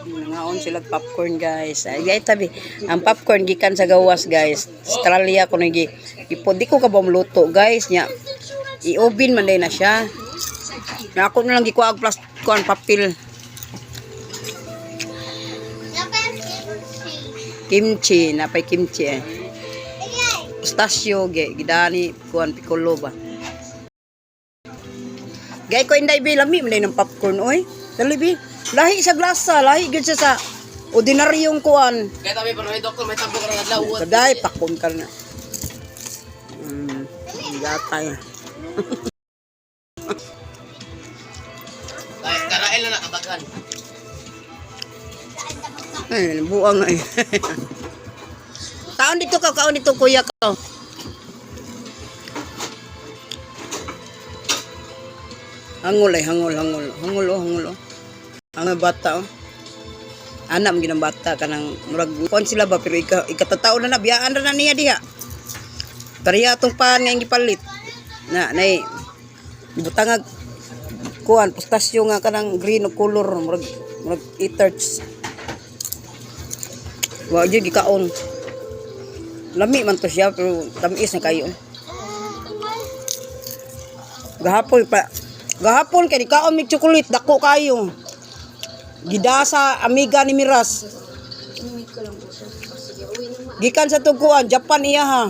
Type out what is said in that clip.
Nangaon sila popcorn, guys. Ay guys, tabi. Ang popcorn gikan sa gawas, guys. Australia ko ngi. Ipo di ko ka luto, guys, nya. I-oven man day na siya. Na ako na lang gikuha og plastic kuan papel. Kimchi, napay kimchi eh. Pistachio ge gidani kuan piccolo ba. Gay ko inday bi, lami man day ng popcorn oy. Dali bi. Lahi sa glasa, lahi gyud siya sa ordinaryong kuan. Kaya tabi pa rin, doktor, may tambo ka ng adlaw. Kaday pakon ka na. Gatay. Karael na nakabaghan. Ay, buang ay. Kaon dito ka, kaon dito kuya ka. Hangol ay, hangol, hangol. Hangol oh, hangol oh. Ang bata oh. Anak mo ginang bata kanang murag kuan sila ba pero ikatatao na na biyaan ra na niya diha. Tariya atong pan nga gipalit. Na nay butangag kuan pistasyo nga kanang green o color murag eaters. Wa jud gikaon. Lami man to siya pero tamis na kayo. Gahapon pa. Gahapon kay nikaon mig chocolate dako kayo. Gidasa amiga ni Miras. Gikan sa tugkuan, Japan iya ha.